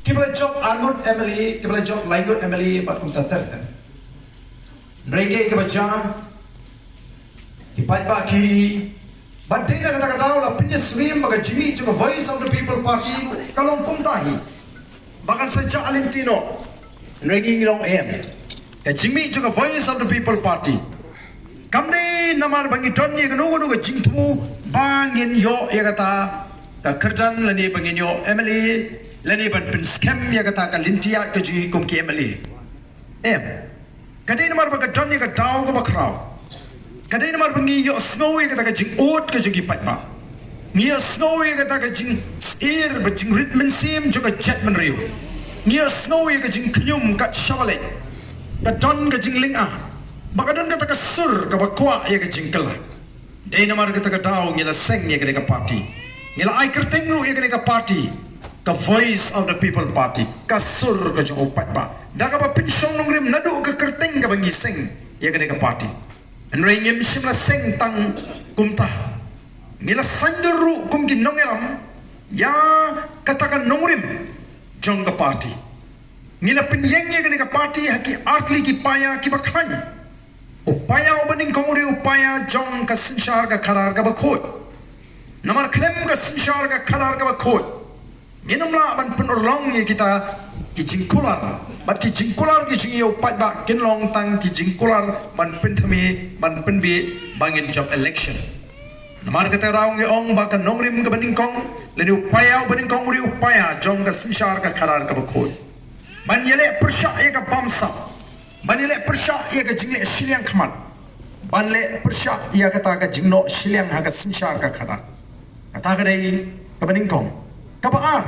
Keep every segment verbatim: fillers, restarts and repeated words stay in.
Ki ba la jop arngut M L A, ki ba la jop laingut M L A bad kumta ter ter. Hynrei kaei kaba jia, ki paidbah ki, bad dei na kata ka daw la pynïasyriem ba ka jingmih jong ka Voice of the People Party ka long kumta hi, ba kan sa jah lynti noh. Hynrei ngi ngi long em, ka jingmih jong ka Voice of the People Party kam dei namar ba ngi don ïa kano kano ka jingthmu ba ngin ïoh ïa kata ka kyrdan lane ba ngin ïoh M L A lane ban pynskhem ïa kata ka lynti ïaid ka jong ngi kum ki M L A. Em. Ka dei namar ba ka don ïa ka daw kaba khraw. Ka dei namar ba ngi ïohsngew ïa kata ka jingud ka jong ki paidbah. Ngi ïohsngew ïa kata ka jingsyier bad jingrit mynsiem jong ka jaitbynriew. Ngi ïohsngew ïa ka jingkhñium kat shaba leit. Ka don ka jinglynga. Ba ka don kata ka sur kaba kwah ïa ka jingkylla. Dei namar kata ka daw ngi la seng ïa kane ka party. Ngi la ai kyrteng ruh ïa kane ka party, ka Voice of the People Party, ka sur ka jong u paidbah. Da kaba pynshong nongrim naduh ka kyrteng kaba ngi seng ïa kane ka party. Hynrei ngim shym la seng tang kumta. Ngi la saiñdur ruh kum ki nongïalam ïa kata ka nongrim jong ka party. Ngi la pynïeng ïa kane ka party ha ki artylli ki paia kiba khlaiñ. U paia uba nyngkong u dei u paia jong ka synshar ka khadar kaba khuid. Namar khlem ka synshar ka khadar kaba khuid, ngin ym lah ban pynurlong ïa kita ki jingkular. Bad ki jingkular ki jong ngi ïa u paidbah kin long tang ki jingkular ban pynthymmai, ban pynbeit ba ngin jop election. Namar kata ka daw ngi ong ba ka nongrim kaba nyngkong lane u paia uba nyngkong u dei u paia jong ka synshar ka khadar kaba khuid. Ban ïaleh pyrshah ïa ka bamsap. Ban ïaleh pyrshah ïa ka jingleh shiliang khmat. Ban leh pyrshah ïa kata ka jingnoh shiliang ha ka synshar ka khadar. Kata ka dei kaba nyngkong. Kaba ar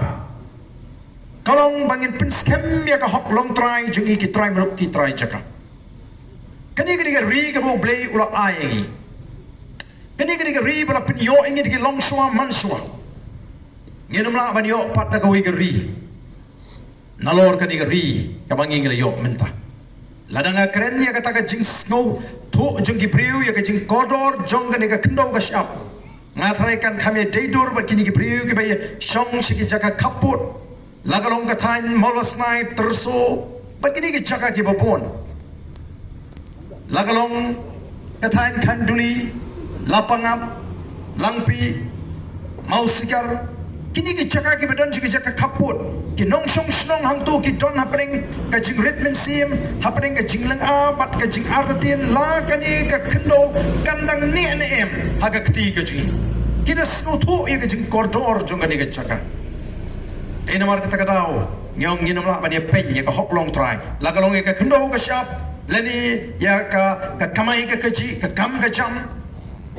ka long ba ngin pynskhem ïa ka hok longtrai jong ngi ki trai muluk ki trai jaka. Kane ka dei ka ri kaba U Blei u la ai ïa ngi. Kane ka dei ka ri ba la pynïoh ïa ngi da ki longshuwa manshuwa. Ngin ym lah ban ïoh pat da kawei ka ri nalor kane ka ri kaba ngi ngi la ïoh mynta. Lada nga kren ïa kata ka jingsngewthuh jong ki briew ïa ka jingkordor jong kane ka khyndew ka shyiap, nga tharai kan kham ïadei dur bad kine ki briew kiba ïa shong sha ki jaka khappud, la ka long ka thaiñ Mawlasnai, Tyrso bad kine ki jaka kiba bun. La ka long ka thaiñ Khanduli, Lapangap, Langpih, Mawsikar, kine ki jaka kiba don ki jaka khappud. Ki nongshong shnong hangto ki don hapdeng ka jingrit mynsiem, hapdeng ka jinglynga bad ka jingartatien, la kane ka khyndew kan dang neh ne em ha ka kti ka jong ngi. Ki da sngewthuh ïa ka jingkordor jong kane ka jaka. Dei namar kata ka daw ngi ong ngin ym lah ban ïa peiñ ïa ka hok longtrai, la ka long ïa ka khyndew ka shyiap lane ïa ka, ka kamai ka kajih, ka kam ka jam.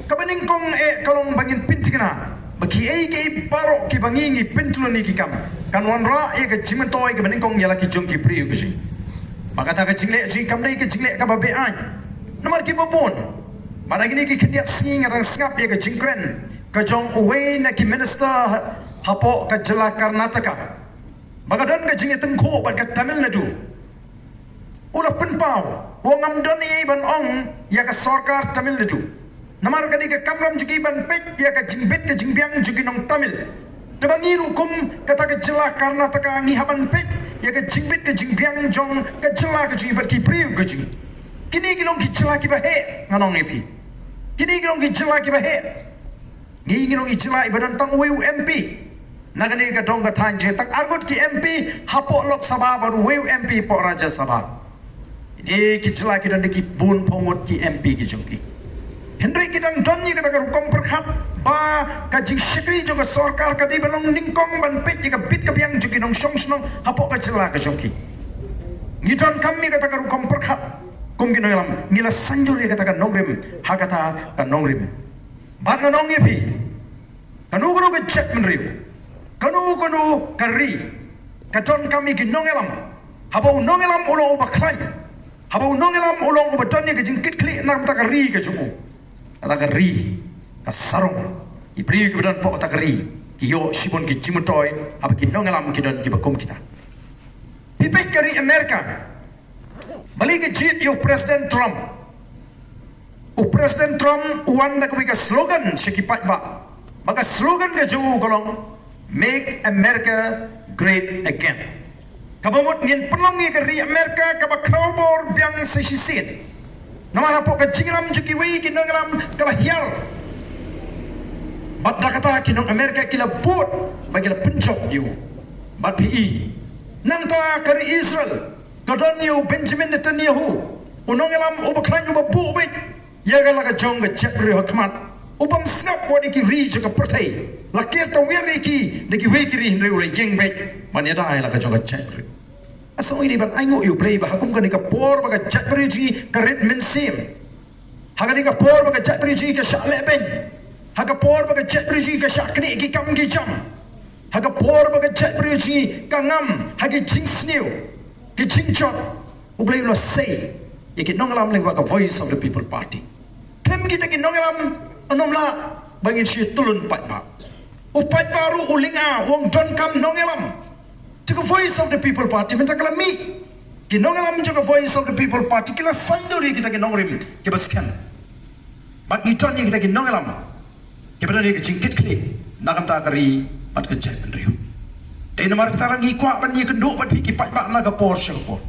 Kaba nyngkong eh ka long ba ngin pynthikna ba kiei kiei baroh kiba ngi ngi pyntylli ki kam kan wanrah ïa ka jingmyntoi kaba nyngkong ïa la ki jong ki briew ka jong ngi. Ba kata ka jingleh jong ngi kam dei ka jingleh kaba beaiñ. Namar kiba bun, ba da kine ki khyndiat sngi nga dang sngap ïa ka jingkren ka jong uwei na ki minister ha, hapoh ka jylla Karnataka, ba ka don ka jingïatyngkhuh bad ka Tamil Nadu. U la pynpaw, u ong ngam don ei ei ban ong ïa ka sorkar Tamil Nadu. Namar ka dei ka kamram jong ki ban peit ïa ka jingbit ka jingbiang jong ki nong Tamil. Te ba ngi ruh kum kata ka jylla Karnataka ngi hap ban peit ïa ka jingbit ka jingbiang jong ka jylla ka jong ngi bad ki briew ka jong ngi. Kine ki long ki jylla kiba heh, ngan ong ïa phi. Kine ki long ki jylla kiba heh. Ngi ngi long i jylla iba don tang uwei u M P na kane ka dong ka thaiñ jong ngi, tang arngut ki M P hapoh Lok Sabha bad uwei u M P hapoh Rajya Sabha. Kine ki jylla ki don da ki bun phew ngut ki M P ki jong ki. Hynrei ki dang don ïa kata ka rukom pyrkhat ba ka jingshakri jong ka sorkar ka dei ban long nyngkong ban peit ïa ka bit ka biang jong ki nongshong shnong hapoh ka jylla ka jong ki. Ngi donkam ïa kata ka rukom pyrkhat kum ki nongïalam, ngi la saiñdur ïa kata ka nongrim ha kata ka nongrim. Bad ngan ong ïa phi, kano kano ka jaitbynriew, kano kano ka ri, ka donkam ïa ki nongïalam. Haba u nongïalam u long uba khlaiñ, haba u nongïalam u long uba don ïa ka jingkitkhlieh na ka bynta ka ri ka jong u, kata ka ri ka sarong. Ki briew kiba don hapoh kata ka ri ki ïoh shibun ki jingmyntoi haba ki nongïalam ki don kiba kum kita. Phi peit ka ri America, balei ka jied ïa u President Trump? U President Trump u wan da kawei ka slogan sha ki paidbah, ba ka slogan ka jong u ka long, "Make America Great Again." Kaba mut ngin pynlong ïa ka ri Amerika kaba khraw bor biang sa shisien. Namar hapoh ka jingïalam jong kiwei ki nongïalam ka la hiar. Bad da kata ki nong Amerika ki la bud ba ki la pynjop ïa u. Bad phi i, nangta ka ri Israel ka don ïa u Benjamin Netanyahu, u nongïalam uba khlaiñ uba buh beit ïa ka la ka jong ka jaitbynriew ha khmat. U bym sngap wat ïa ki ri jong ka pyrthei. La ker tawiar ïa ki da kiwei ki ri hynrei u la ïeng beit ban ïada ïa la ka jong ka jaitbynriew. Nga sngew ïa ban ainguh ïa U Blei ba ha kum kane ka por ba ka jaitbynriew jong ngi ka rit mynsiem, ha kane ka por ba ka jaitbynriew jong ngi ka shah lehbeiñ, ha ka por ba ka jaitbynriew jong ngi ka shah knieh ki kam ki jam, ha ka por ba ka jaitbynriew jong ngi ka ngam ha ki jingsniew, ki jingjot, U Blei u la sei ïa ki nongïalam lyngba ka Voice of the People Party. Khlem kita ki nongïalam, ym lah ba ngin shu tulun paidbah. U paidbah ruh u lynga, u ong donkam nongïalam. To ka Voice of the People Party mynta ka la mih. Ki nongïalam jong ka Voice of the People Party ki la saiñdur ïa kita ki nongrim kiba skhem. Bad ngi don ïa kita ki nongïalam kiba don ïa ka jingkitkhlieh na ka bynta ka ri bad ka jaitbynriew. Dei namar kata ngi kwah ban ïakynduh bad phi ki paidbah na ka por sha ka por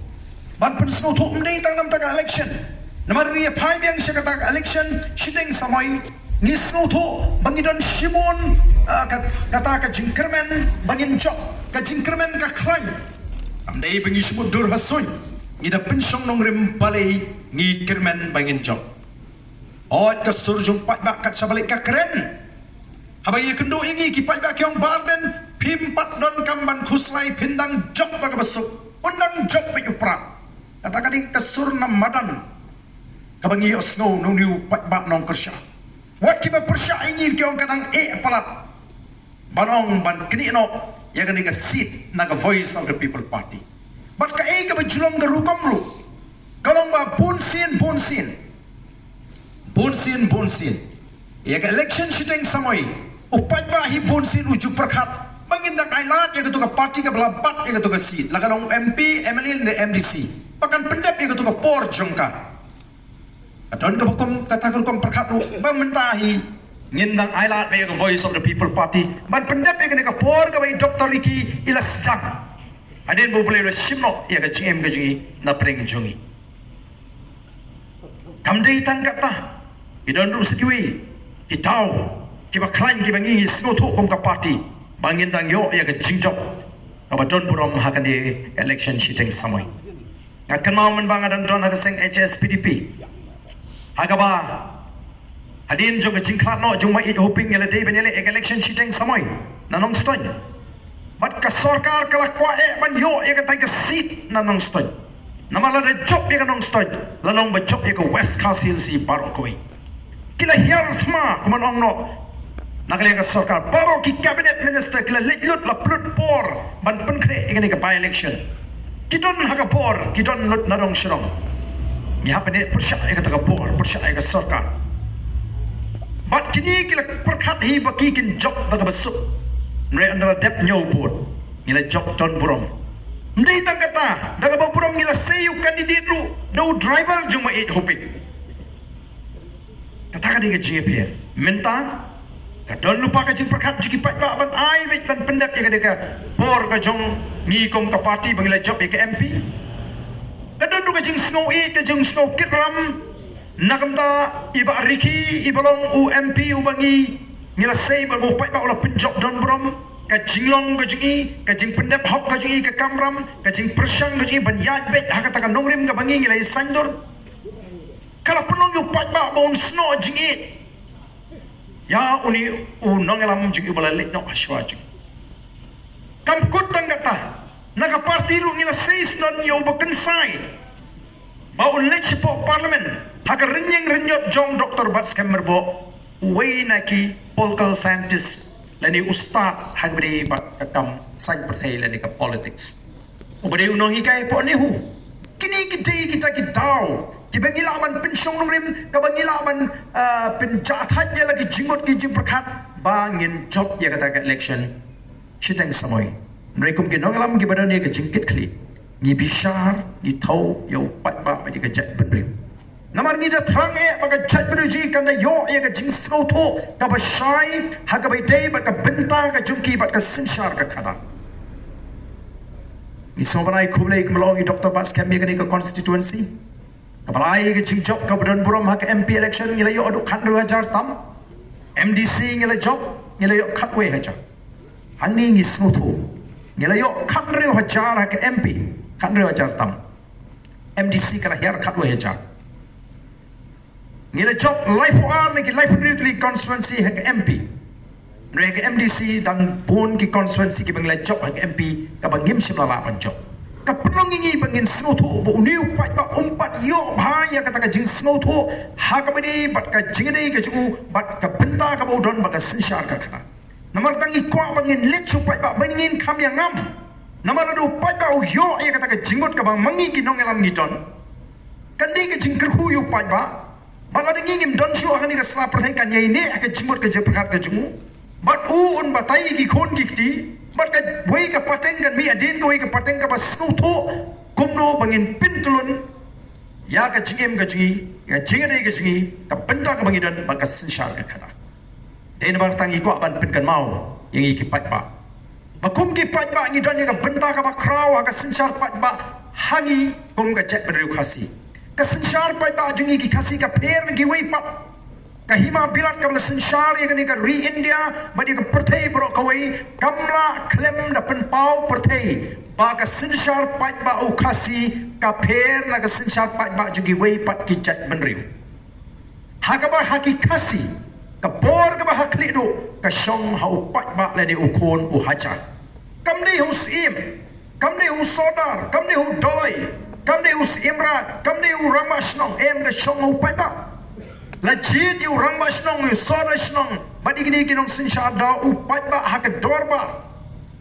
ban pynsngewthuh, ym dei tang na ka bynta ka election. Namar ngi ïa phai biang sha kata ka election shiteng samoi, ngi sngewthuh ba ngi don shibun, ah, kat-, kata ka jingkyrmen ba ngin jop, ka jingkyrmen ka khlaiñ. Ym dei ba ngi shu mutdur ha suiñ, ngi da pynshong nongrim balei ngi kyrmen ba ngin jop. Hooid, ka sur jong paidbah kat shaba leit ka kren. Haba ïakynduh ïa ngi ki paidbah ki ong, Bah Ardent, phim pat donkam ban khuslai, phin dang jop da kaba suk. Un dang jop beit u Prah. Kata ka dei ka sur na madan kaba ngi ïohsngew na une u paidbah nongkyrshan. Wat kiba pyrshah ïa ngi ki ong ka dang eh palat ban ong ban knieh noh ïa kane ka seat na ka Voice of the People Party. Bad kaei kaba ju long ka rukom ruh, ka long ba bunsien, bunsien, bunsien, bunsien ïa ka election shiteng samoi, u paidbah hi bunsien u ju pyrkhat ba ngin dang ailad ïa kato ka party kaba la bat ïa kato ka seat, la ka long M P, M L A ne M D C, ba kan pyndep ïa kato ka por jong ka. Ka don kaba kum kata ka rukom pyrkhat ruh ba mynta hi ngin dang ailad ïa ka Voice of the People Party ban pyndep ïa kane ka por kaba i Doctor Ricky i la sdang. Hadien ba U Blei u la shim noh ïa ka jingim ka jong ngi na pdeng jong ngi. Kam dei tang kata, ki don ruh sa kiwei ki daw kiba khlaiñ kiba ngi ngi sngewthuh kum ka party ba ngin dang ïoh ïa ka jingjop kaba don burom ha kane ka election shiteng samoi. Nga kynmaw mynba nga dang don ha ka seng H S P D P, ha kaba hadien jong ka jingkhlad noh jong Maieit Hoping ngi la dei ban ïaleh ïa ka election shiteng samoi na Nongstoiñ. Bad ka sorkar ka la kwah eh ban ïoh ïa katai ka seat na Nongstoiñ. Namar lada jop ïa ka Nongstoiñ, la long ba jop ïa ka West Khasi Hills hi baroh kawei. Ki la hiar thma kumno ong noh na ka liang ka sorkar, baroh ki cabinet minister ki la leit lut, la pynlut por ban pynkhreh ïa kane ka by election. Ki don ha ka bor, ki don lut na dong sha dong. Ngi hap ban pyrshah ïa kata ka bor, pyrshah ïa ka sorkar. Bad kine ki la pyrkhat hi ba ki kin jop da kaba suk. Hynrei ynda la dep ñiew vote, ngi la jop don burom. Ym dei tang kata, da kaba burom ngi la sei ïa u candidate ruh da u driver jong Maieit Hoping. Kata ka dei ka jingïapher. Mynta ka don lypa ka jingpyrkhat jong ki paidbah ban ai beit ban pyndep ïa ka dei ka bor ka jong ngi kum ka party ba ngi la jop ïa ka M P. Ka don ruh ka jingsngew ïeit, ka jingsngew kit ram na ka bynta i Bah Ricky, iba long u M P uba ngi, ngi la sei ba u paidbah u la pynjop don burom. Ka jinglong ka jong i, ka jingpyndep hok ka jong i, ka kamram, ka jingpyrshang ka jong i ban ïaid beit ha kata ka nongrim kaba ngi ngi la ïa saiñdur. Ka la pynlong ïa u paidbah ba un snoh jingïeit ïa une u nongïalam jong i uba la leit noh ha shuwa jong i. Kam kut tang kata, na ka party ruh ngi la sei sdang ïa uba kynsai ba un leit shapoh Parliament ha ka rynïeng rynïot jong Doctor Batskhem Myrboh, uwei na ki political scientist lane u stad ha kaba ïadei bad ka kam saiñ pyrthei lane ka politics, uba dei u nonghikai hapoh NEHU. Kine ki dei kita ki daw kiba ngi lah ban pynshong nongrim, kaba ngi lah ban, ah, pynjahthait ïa la ki jingmut ki jingpyrkhat ba ngin jop ïa kata ka election shiteng samoi. Hynrei kum ki nongïalam kiba don ïa ka jingkitkhlieh, ngi bishar, ngi thaw ïa u paidbah bad ïa ka jaitbynriew. Namar ngi da thrang eh ba ka jaitbynriew jong ngi kan da ïoh ïa ka jingsngewthuh kaba shai ha kaba ïadei bad ka bynta ka jong ki bad ka synshar ka khadar. Ngi sngewbha ban ai khublei kumba la ong i Doctor Batskhem ïa kane ka constituency. Kaba la ai ka jingjop kaba don burom ha ka M P election, ngi la ïoh haduh khathynriew hajar tam. M D C ngi la jop, ngi la ïoh khatwei hajar. Hangne ngi sngewthuh. Ngi la ïoh khathynriew hajar ha ka M P, khathynriew hajar tam. M D C ka la hiar khatwei hajar. Ngi la jop laiphew ar na ki laiphew hynriew tylli constituency ha ka M P. Hynrei ha ka M D C dang bun ki constituency kiba ngi la jop ha ka M P kaba ngim shym la lah ban jop. Ka pynlong ïa ngi ba ngin sngewthuh ba une u paidbah um pat ïoh bha ïa kata ka jingsngewthuh ha kaba ïadei bad ka jingïadei ka jong u bad ka bynta kaba u don bad ka synshar ka khadar. Namar tang ngi kwah ba ngin leit sha u paidbah ba ngin kham ïa ngam. Namar lada u paidbah u ïoh ïa kata ka jingmut kaba ma ngi ki nongïalam ngi don, kan dei ka jingkyrkhu ïa u paidbah. Bad lada ngi ngim don shuh ha kane ka sla pyrthei kan ïai neh ha ka jingmut ka jingpyrkhat ka jong u. Bad u un batai ïa ki khun ki kti. Bad kawei ka pateng kan mih hadien kawei ka pateng kaba sngewthuh kumno ba ngin pyntlun ïa ka jingim ka jong ngi, ïa ka jingïadei ka jong ngi, ka bynta kaba ngi don bad ka synshar ka khadar. Dei namar kata ngi kwah ban pynkynmaw ïa ngi ki paidbah ba kum ki paidbah ngi don ïa ka bynta kaba khraw ha ka synshar paidbah ha ngi kum ka jaitbynriew Khasi. Ka synshar paidbah jong ngi ki Khasi ka pher na kiwei pat. Ka hima bilat kaba la synshar ïa kane ka ri India bad ïa ka pyrthei baroh kawei kam lah khlem da pynpaw pyrthei ba ka synshar paidbah u Khasi ka pher na ka synshar paidbah jong kiwei pat ki jaitbynriew. Ha kaba ha ki Khasi ka bor kaba ha khlieh duh ka shong ha u paidbah lane u khun u hajar. Kam dei ha u syiem, kam dei ha u sordar, kam dei ha u dolloi, kam dei ha u syiem raj, kam dei ha u rangbah shnong, em, ka shong ha u paidbah. La jied ïa u rangbah shnong, ïa u sordar shnong bad ïa kine ki nongsynshar da u paidbah ha ka dorbar.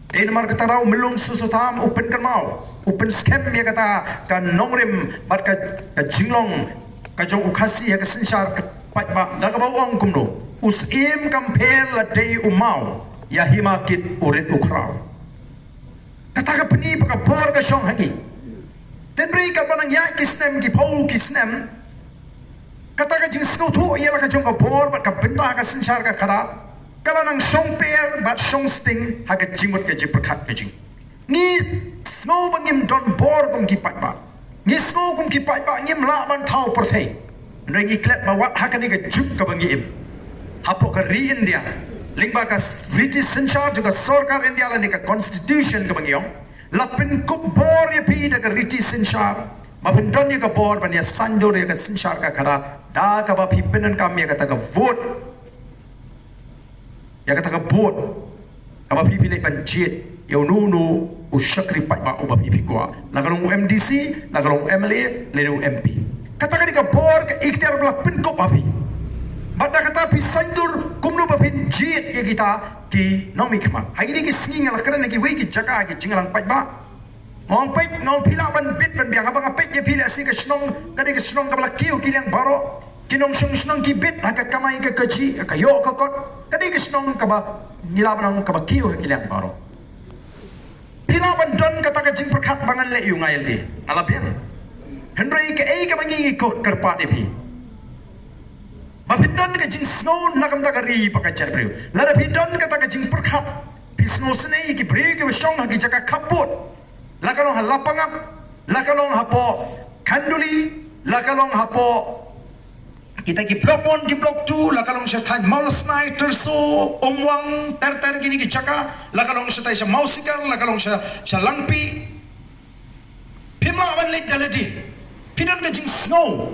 Dei namar kata ruh u Myllung Susotham u pynkynmaw, u pynskhem ïa kata ka nongrim bad ka, ka jinglong ka jong u Khasi ha ka synshar ka paidbah da kaba u ong kumno: U syiem kam pher, la dei u maw, ïa hima kit u rit u khraw. Kata ka pyni ba ka bor ka shong ha ngi. Hynrei katba nang ïaid ki snem, ki phew ki snem, kata ka jingsngewthuh ïa la ka jong ka bor bad ka bynta ka synshar ka khadar ka la nang shong pher bad shong sting ha ka jingmut ka jingpyrkhat ka jong ngi. Ngi sngew ba ngim don bor kum ki paidbah. Ngi sngew kum ki paidbah ngim lah ban thaw pyrthei. Hynrei ngi klet ba wat ha kane ka juk kaba ngi im hapoh ka ri India, lyngba ka riti synshar jong ka sorkar India lane ka constitution kaba ngi ong, la pynkup bor ïa phi da ka riti synshar ba phin don ïa ka bor ban ïa saiñdur ïa ka synshar ka khadar da kaba phi pyndonkam ïa kata ka vote, ïa kata ka vote kaba phi phi leit ban jied ïa uno uno u shakri paidbah uba phi phi kwah, la ka long u M D C, la ka long u M L A lane u M P. Kata ka dei ka bor ka ikhtiar ba la pynkup ha phi. Bad da kata phi saiñdur kumno ba phin jied ïa kita ki nongmihkhmat. Ha kine ki sngi nga la kren ha kiwei ki jaka ki jingïalang paidbah. Nga ong peit, nga ong phi lah ban bit ban biang, haba nga peit ïa phi lehse ka shnong ka dei ka shnong kaba la kiew ki liang baroh. Ki nongshong shnong ki bit ha ka kamai ka kajih, ka ïoh ka kot. Ka dei ka shnong kaba ngi lah ban ong kaba kiew ha ki liang baroh. Phi lah ban don kata ka jingpyrkhat ba ngan leh ïa u nga ïalade, nga la biang. Hynrei kaei kaba ngi ngi kyrpad ïa phi, ba phin don ka jingsngew na ka bynta ka ri bad ka jaitbynriew. Lada phi don kata ka jingpyrkhat, phi sngewsynei ïa ki briew kiba shong ha ki jaka khappud, la ka long ha Lapangap, la ka long hapoh Khanduli, la ka long hapoh kita ki Block One, ki Block Two, la ka long sha thaiñ Mawlasnai, Tyrso, Umwang, ter ter kine ki jaka, la ka long shatai sha Mawsikar, la ka long sha, sha Langpih. Phim lah ban leit da lade. Phi don ka jingsngew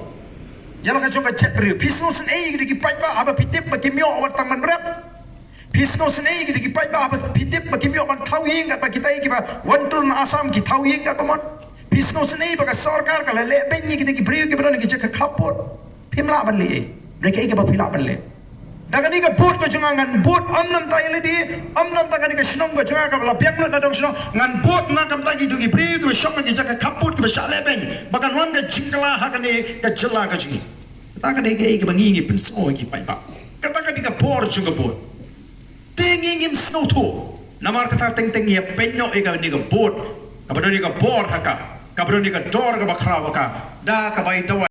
ïa la ka jong ka jaitbynriew. Phi sngewsynei ïa kita ki paidbah haba phi tip ba kim ïoh wat tang ban rep. Phi sngewsynei ïa kita ki paidbah haba phi tip ba kim ïoh ban thaw ïing katba kita kiba wan tur na Assam ki thaw ïing katba mon. Phi sngewsynei ba ka sorkar ka la lehbeiñ ïa kita ki briew kiba don ha ki jaka khappud. Phim lah ban leh ei. Hynrei kaei kaba phi lah ban leh, da kane ka vote ka jong nga ngan vote ym namta ïa lade, ym namta kane ka shnong ka jong nga kaba la biang lut na dong shnong, ngan vote na ka bynta kito ki briew kiba shong ha ki jaka khappud kiba shah lehbeiñ ba kan wan ka jingkylla ha kane ka jylla ka jong ngi. Kata ka dei kaei kaba ngi ngi pynsngew ïa ki paidbah. Kata ka dei ka bor jong ka vote. Te ngi ngim sngewthuh. Namar kata teng teng ngi ïa pynïoh ïa kane ka vote kaba don ïa ka bor ha ka, kaba don ïa ka dor kaba khraw ha ka, da kaba ïa tawai